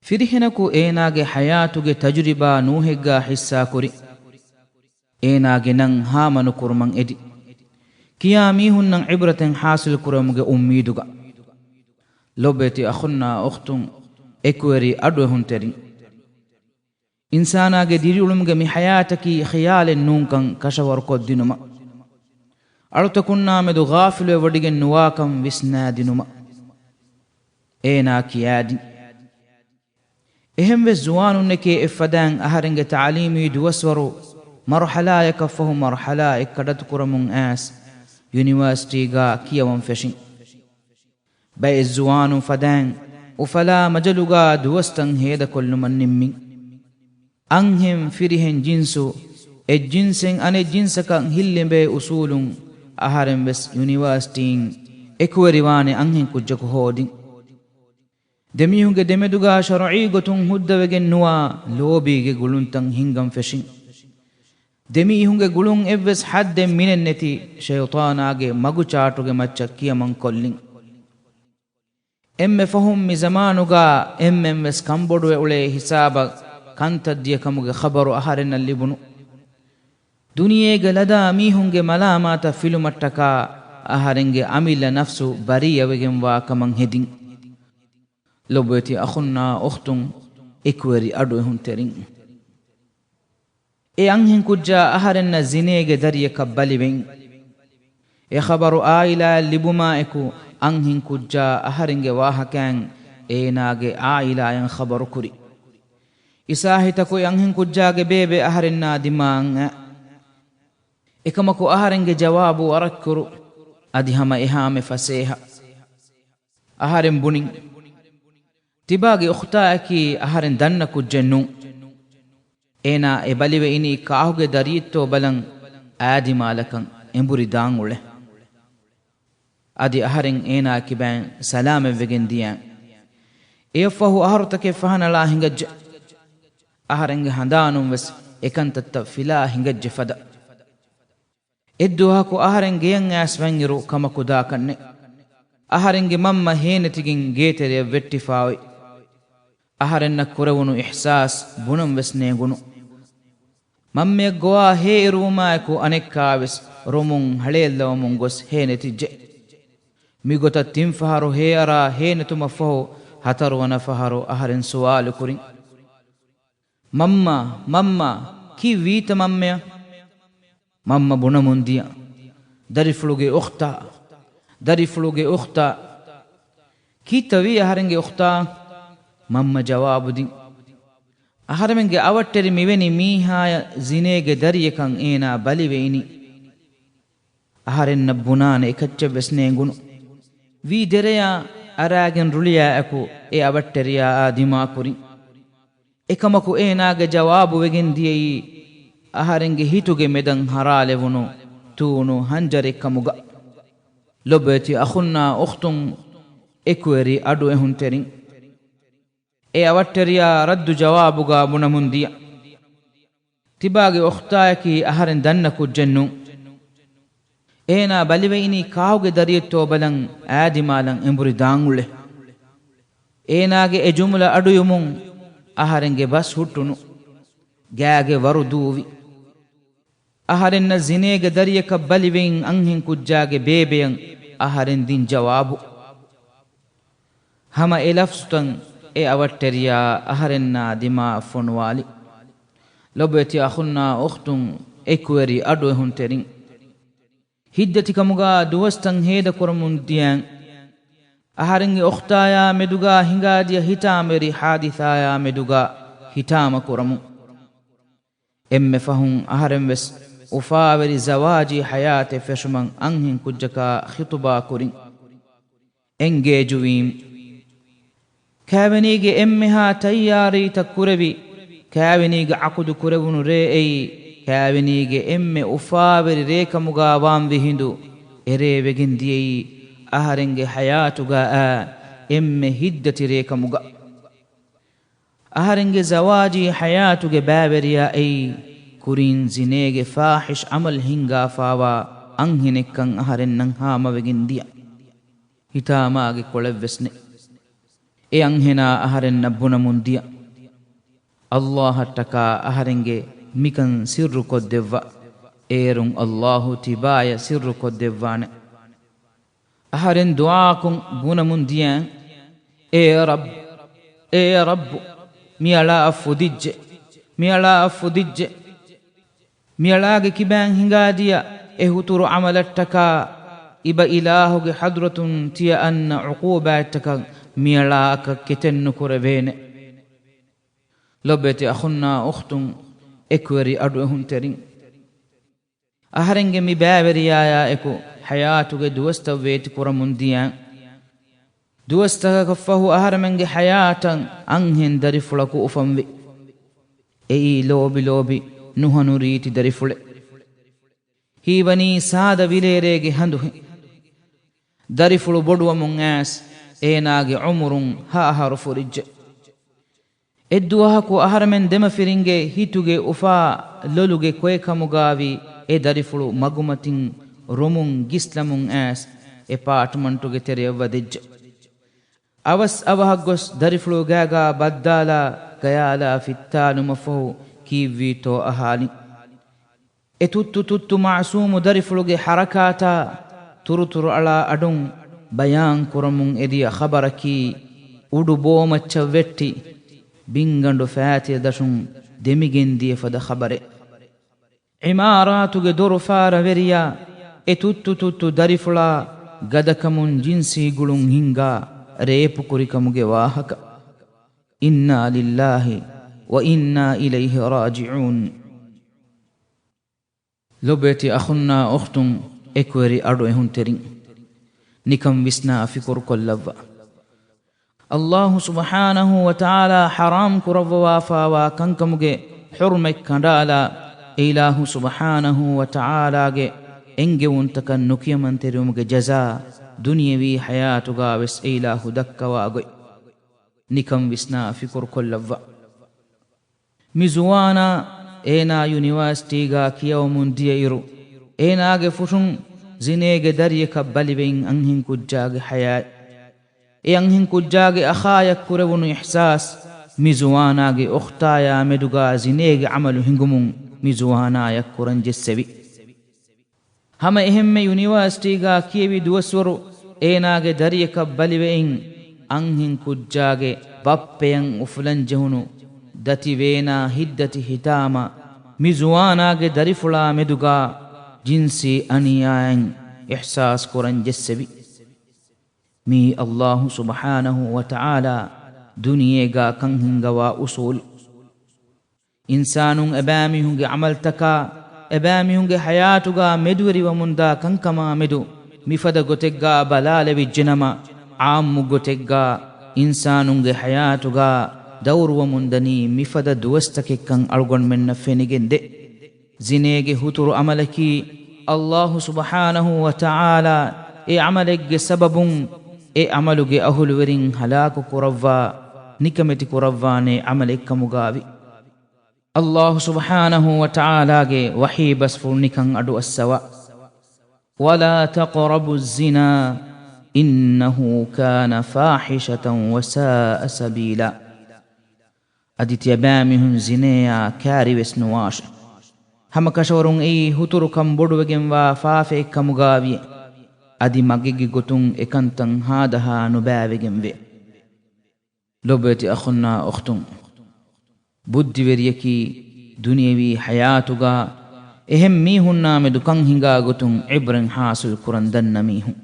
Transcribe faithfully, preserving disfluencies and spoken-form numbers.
ފިރިހެނަކު އޭނާގެ ޙަޔާތުގެ ތަޖުރިބާ ނޫހެއްގާ ޙިއްޞާކުރި. އޭނާގެ ނަން ހާމަނުކުރުމަށް އެދި. ކިޔާ މީހުންނަށް ޢިބްރަތެއް ޙާޞިލްކުރުމުގެ އުއްމީދުގަ. ލޮބުވެތި އަޚުންނާ އުޚްތުން، އެކުވެރި އަޑުއެހުންތެރިން. އިންސާނާގެ ދިރިއުޅުމުގެ މި ޙަޔާތަކީ ޚިޔާލެއް ނޫންކަން ކަށަވަރުކޮށްދިނުމަށް. އަޅުތަކުންނާމެދު ޣާފިލުވެވޮޑިގެން ނުވާކަން ވިސްނާދިނުމަށް. އޭނާ ކިޔާދިން. އެހެންވެސް ޒުވާނުންނެކޭ އެއްފަދައިން އަހަރެންގެ ތަޢުލީމީ ދުވަސްވަރު މަރުޙަލާއަކަށްފަހު މަރުޙަލާއެއް ކަޑަތުކުރަމުން އައިސް ޔުނިވާސިޓީގާ ކިޔަވަން ފެށިން. ބައެއް ޒުވާނުން ފަދައިން އުފަލާ މަޖަލުގާ ދުވަސްތައް ހޭދަކޮށްލުމަށް ނިންމިން. އަންހެން ފިރިހެން ޖިންސު އެއް ޖިންސެއް އަނެއް ޖިންސަކަށް ހިއްލެނބޭ އުސޫލުން އަހަރެން ވެސް ޔުނިވާސިޓީން އެކުވެރިވާނެ އަންހެން ކުއްޖަކު ހޯދިން. ދެމީހުންގެ ދެމެދުގާ ޝަރުޢީ ގޮތުން ހުއްދަވެގެން ނުވާ ލޯބީގެ ގުޅުންތައް ހިންގަން ފެށިން. ދެމީހުންގެ ގުޅުން އެއްވެސް ޙައްދެއް މިނެއްނެތި ޝައިޠާނާގެ މަގުޗާޓުގެ މައްޗަށް ކިޔަމަން ކޮށްލިން. އެންމެ ފަހުން މި ޒަމާނުގާ އެންމެންވެސް ކަންބޮޑުވެ އުޅޭ ހިސާބަށް ކަންތައް ދިޔަ ކަމުގެ ޚަބަރު އަހަރެންނަށް ލިބުނު. ދުނިޔޭގެ ލަދާ މީހުންގެ މަލާމާތަށް ފިލުމަށްޓަކާ އަހަރެންގެ އަމިއްލަ ނަފްސު ބަރީއަވެގެންވާ ކަމަށް ހެދިން. ލޮބުވެތި އަޚުންނާ އުޚްތުން، އެކުވެރި އަޑުއެހުންތެރިން. އެ އަންހެން ކުއްޖާ އަހަރެންނަށް ޒިނޭގެ ދަރިޔަކަށް ބަލިވެއިން. އެ ޚަބަރު އާއިލާއަށް ލިބުމާއެކު، އަންހެން ކުއްޖާ އަހަރެންގެ ވާހަކައިން އޭނާގެ އާއިލާއަށް ޚަބަރު ކުރި. އިސާހިތަކު އެ އަންހެން ކުއްޖާގެ ބޭބެ އަހަރެންނާ ދިމާއަށް އައި. އެކަމަކު އަހަރެންގެ ޖަވާބު ވަރަށް ކުރު، އަދި ހަމަ އެހާމެ ފަސޭހަ. އަހަރެން ބުނިން، ތިބާގެ އުޚްތާއަކީ އަހަރެން ދަންނަ ކުއްޖެއް ނޫން. އޭނާ އެ ބަލިވެ އިނީ ކާހުގެ ދަރިއެއްތޯ ބަލަން އާދިމާލަކަން އެނބުރި ދާން އުޅެ. އަދި އަހަރެން އޭނާ ކިބައިން ސަލާމަތްވެގެން ދިޔައިން. އެއަށްފަހު އަހަރުތަކެއް ފަހަނަޅާ ހިނގައްޖެ. އަހަރެންގެ ހަނދާނުން ވެސް އެކަންތައްތައް ފިލާ ހިނގައްޖެ ފަދަ. އެއްދުވަހަކު އަހަރެން ގެޔަށް އައިސް ވަންއިރު ކަމަކު ދާކަށްނެތް. އަހަރެންގެ މަންމަ ހޭނެތިގެން ގޭތެރެއަށް ވެއްޓިފާ އޮތް. އަހަރެންނަށް ކުރެވުނު އިޙްސާސް ބުނަން ވެސް ނޭނގުނު. މަންމަޔަށް ގޮވާ ހޭއެރުވުމާއެކު އަނެއްކާވެސް ރޮމުން ހަޅޭއްލަވަމުން ގޮސް ހޭނެތިއްޖެ. މިގޮތަށް ތިން ފަހަރު ހޭއަރާ ހޭނެތުމަށްފަހު ހަތަރުވަނަ ފަހަރު އަހަރެން ސުވާލުކުރިން. މަންމާ، މަންމާ، ކީއްވީތަ މަންމަޔަށް؟ މަންމަ ބުނަމުން ދިޔަ، ދަރިފުޅުގެ އުޚްތާ، ދަރިފުޅުގެ އުޚްތާ. ކީއްތަވީ އަހަރެންގެ އުޚްތާ؟ މަންމަ ޖަވާބުދިން. އަހަރެމެންގެ އަވަށްޓެރި މިވެނި މީހާޔަށް ޒިނޭގެ ދަރިޔަކަށް އޭނާ ބަލިވެ އިނީ. އަހަރެންނަށް ބުނާނެ އެކައްޗެއްވެސް ނޭނގުނު. ވީ ދެރަޔާ އަރާގެން ރުޅިޔާއެކު އެ އަވަށްޓެރިޔާއާ ދިމާކުރިން. އެކަމަކު އޭނާގެ ޖަވާބު ވެގެން ދިޔައީ އަހަރެންގެ ހިތުގެ މެދަށް ހަރާލެވުނު ތޫނު ހަންޖަރެއްކަމުގަ. ލޮބުވެތި އަޚުންނާ އުޚްތުން، އެކުވެރި އަޑުއެހުންތެރިން. އެ އަވަށްޓެރިޔާ ރައްދު ޖަވާބުގާ ބުނަމުން ދިޔަ. ތިބާގެ އުޚްތާޔަކީ އަހަރެން ދަންނަ ކުއްޖެއް ނޫން. އޭނާ ބަލިވެ އިނީ ކާހުގެ ދަރިއެއްތޯ ބަލަން އާދިމާލަން އެނބުރި ދާން އުޅެ. އޭނާގެ އެ ޖުމްލަ އަޑުއިވުމުން އަހަރެންގެ ބަސް ހުއްޓުނު. ގާގެ ވަރު ދޫވި. އަހަރެންނަށް ޒިނޭގެ ދަރިޔަކަށް ބަލިވެއިން އަންހެން ކުއްޖާގެ ބޭބެއަށް އަހަރެން ދިން ޖަވާބު. ހަމަ އެ ލަފްޒުތައް އެ އަވަށްޓެރިޔާ އަހަރެންނާ ދިމާއަށް ފޮނުވާލި. ލޮބުވެތި އަޚުންނާ އުޚްތުން، އެކުވެރި އަޑުއެހުންތެރިން. ހިތްދަތިކަމުގާ ދުވަސްތައް ހޭދަކުރަމުން ދިޔައިން. އަހަރެންގެ އުޚްތާޔާ މެދުގާ ހިނގާދިޔަ ހިތާމަވެރި ހާދިސާޔާ މެދުގާ ހިތާމަ ކުރަމުން. އެންމެ ފަހުން އަހަރެން ވެސް އުފާވެރި ޒަވާޖީ ޙަޔާތެއް ފެށުމަށް އަންހެން ކުއްޖަކާ ޚިޠުބާ ކުރިން. އެންގޭޖުވީމް. ކާވެނީގެ އެންމެހާ ތައްޔާރީތައް ކުރެވި، ކާވެނީގެ ޢަޤުދު ކުރެވުނު ރޭ އެއީ، ކާވެނީގެ އެންމެ އުފާވެރި ރޭކަމުގާ ވާންވީ ހިނދު، އެރޭ ވެގެން ދިޔައީ އަހަރެންގެ ޙަޔާތުގާ އާ އެންމެ ހިތްދަތި ރޭކަމުގަ. އަހަރެންގެ ޒަވާޖީ ޙަޔާތުގެ ބައިވެރިޔާ އެއީ، ކުރިން ޒިނޭގެ ފާޙިޝް ޢަމަލް ހިންގާފާވާ އަންހެނެއްކަން އަހަރެންނަށް ހާމަވެގެން ދިޔަ. ހިތާމާގެ ކޮޅެއްވެސް ނެތް. އެ އަންހެނާ އަހަރެންނަށް ބުނަމުން ދިޔަ، އައްލާހަށްޓަކާ އަހަރެންގެ މިކަން ސިއްރު ކޮށްދެއްވާ. އޭރުން އައްލާހު ތިބާޔަށް ސިއްރު ކޮށްދެއްވާނެ. އަހަރެން ދުޢާކޮށް ބުނަމުން ދިޔަ، އޭ ރައްބު، އޭ ރައްބު، މިއަޅާއަށް ފުދިއްޖެ، މިއަޅާއަށް ފުދިއްޖެ. މިއަޅާގެ ކިބައިން ހިނގާދިޔަ އެ ހުތުރު ޢަމަލަށްޓަކާ އިބަ އިލާހުގެ ޙަޟްރަތުން ތިޔަ އަންނަ ޢުޤޫބާތްތަކަށް މިއަޅާއަކަށް ކެތެއްނުކުރެވޭނެ. ލޮބުވެތި އަޚުންނާ އުޚްތުން، އެކުވެރި އަޑުއެހުންތެރިން. އަހަރެންގެ މި ބައިވެރިޔާޔާ އެކު ޙަޔާތުގެ ދުވަސްތައް ވޭތި ކުރަމުން ދިޔަ. ދުވަސްތަކަކަށްފަހު އަހަރެމެންގެ ޙަޔާތަށް އަންހެން ދަރިފުޅަކު އުފަންވި. އެއީ ލޯބި ލޯބި ނުހަނު ރީތި ދަރިފުޅެއް. ހީވަނީ ސާދަ ވިލޭރޭގެ ހަނދުހެން. ދަރިފުޅު ބޮޑުވަމުން އައިސް އޭނާގެ ޢުމުރުން ހަ އަހަރު ފުރިއްޖެ. އެއްދުވަހަކު އަހަރެމެން ދެމަފިރިންގެ ހިތުގެ އުފާ ލޮލުގެ ކޮއެކަމުގާވީ އެ ދަރިފުޅު މަގުމަތިން ރުމުން ގިސްލަމުން އައިސް އެޕާޓްމަންޓުގެ ތެރެއަށް ވަދެއްޖެ. އަވަސް އަވަހަށް ގޮސް ދަރިފުޅު ގާގާ ބައްދާލާ ގަޔާލާ ފިއްތާލުމަށްފަހު ކީއްވީތޯ އަހާލިން. އެ ތުއްތު ތުއްތު މަޢުޞޫމު ދަރިފުޅުގެ ޙަރަކާތާ ތުރުތުރު އަޅާ އަޑުން ބަޔާން ކުރަމުން އެދިޔަ ޚަބަރަކީ، އުޑު ބޯމައްޗަށް ވެއްޓި، ބިންގަނޑު ފާތިލަ ދަށުން ދެމިގެން ދިޔަ ފަދަ ޚަބަރެއް. ޢިމާރާތުގެ ދޮރުފާރަ ވެރިޔާ އެ ތުއްތު ތުއްތު ދަރިފުޅާ ގަދަކަމުން ޖިންސީ ގުޅުން ހިންގާ ރޭޕު ކުރިކަމުގެ ވާހަކަ. އިންނާ ލިއްލާހި ވަ އިންނާ އިލައިހި ރާޖިޢޫން. ލޮބުވެތި އަޚުންނާ އުޚްތުން، އެކުވެރި އަޑުއެހުންތެރިން، ނިކަން ވިސްނާ ފިކުރު ކޮށްލައްވާ. އައްލާހު ސުބްޙާނަހު ވަ ތަޢާލާ ޙަރާމް ކުރައްވަވާފާވާ ކަންކަމުގެ ޙުރުމަތް ކަނޑާލާ، އެ އިލާހު ސުބްޙާނަހު ވަ ތަޢާލާގެ އެންގެވުންތަކަށް ނުކިޔަމަންތެރިވުމުގެ ޖަޒާ ދުނިޔެވީ ޙަޔާތުގާވެސް އެ އިލާހު ދައްކަވާ ގޮތް. ނިކަން ވިސްނާ ފިކުރު ކޮށްލައްވާ. މި ޒުވާނާ އޭނާ ޔުނިވާސިޓީގާ ކިޔަވަމުން ދިޔައިރު، އޭނާގެ ފުށުން ޒިނޭގެ ދަރިޔަކަށް ބަލިވެއިން އަންހެން ކުއްޖާގެ ޙަޔާތް. އެ އަންހެން ކުއްޖާގެ އަޚާޔަށް ކުރެވުނު އިޙްސާސް، މި ޒުވާނާގެ އުޚްތާޔާ މެދުގާ ޒިނޭގެ ޢަމަލު ހިނގުމުން މި ޒުވާނާޔަށް ކުރަން ޖެއްސެވި. ހަމަ އެހެންމެ ޔުނިވާސިޓީގާ ކިޔެވި ދުވަސްވަރު އޭނާގެ ދަރިޔަކަށް ބަލިވެއިން އަންހެން ކުއްޖާގެ ބައްޕަޔަށް އުފުލަން ޖެހުނު ދަތި ވޭނާ ހިތްދަތި ހިތާމަ މި ޒުވާނާގެ ދަރިފުޅާ މެދުގާ ޖިންސީ އަނިޔާއެއް އިޙްސާސް ކުރަން ޖެއްސެވި. މީ އައްލާހު ސުބްޙާނަހު ވަ ތަޢާލާ ދުނިޔޭގާ ކަން ހިންގަވާ އުޞޫލު. އިންސާނުން އެބައިމީހުންގެ ޢަމަލްތަކާ، އެބައިމީހުންގެ ޙަޔާތުގާ މެދުވެރިވަމުންދާ ކަންކަމާ މެދު މިފަދަ ގޮތެއްގާ ބަލާލެވިއްޖެނަމަ، ޢާއްމު ގޮތެއްގާ އިންސާނުންގެ ޙަޔާތުގާ ދައުރުވަމުންދަނީ މިފަދަ ދުވަސްތަކެއްކަން އަޅުގަނޑުމެންނަށް ފެނިގެންދޭ. ޒިނޭގެ ހުތުރު ޢަމަލަކީ، އައްލާހު ސުބްޙާނަހު ވަ ތަޢާލާ އެ ޢަމަލެއްގެ ސަބަބުން އެ ޢަމަލުގެ އަހުލުވެރިން ހަލާކު ކުރައްވާ، ނިކަމެތި ކުރައްވާނޭ ޢަމަލެއްކަމުގާވި. އައްލާހު ސުބްޙާނަހު ވަ ތަޢާލާގެ ވަޙީ ބަސްފުޅު ނިކަން އަޑުއައްސަވާ. ولا تقربوا الزنا إنه كان فاحشة وساء سبيلا. އަދި ތިޔަބައިމީހުން ޒިނޭއާ ކާރިވެސް ނުވާށޭ. ހަމަކަށަވަރުން އެއީ ހުތުރުކަން ބޮޑުވެގެންވާ ފާފައެއްކަމުގާވިޔޭ. އަދި މަގެއްގެ ގޮތުން އެކަންތައް ހާދަހާ ނުބައިވެގެންވޭ. ލޮބުވެތި އަޚުންނާ އުޚްތުން، ބުއްދިވެރިޔަކީ ދުނިޔެވީ ޙަޔާތުގާ އެހެން މީހުންނާމެދު ކަން ހިނގާ ގޮތުން ޢިބްރަތް ޙާޞިލް ކުރަން ދަންނަ މީހުން.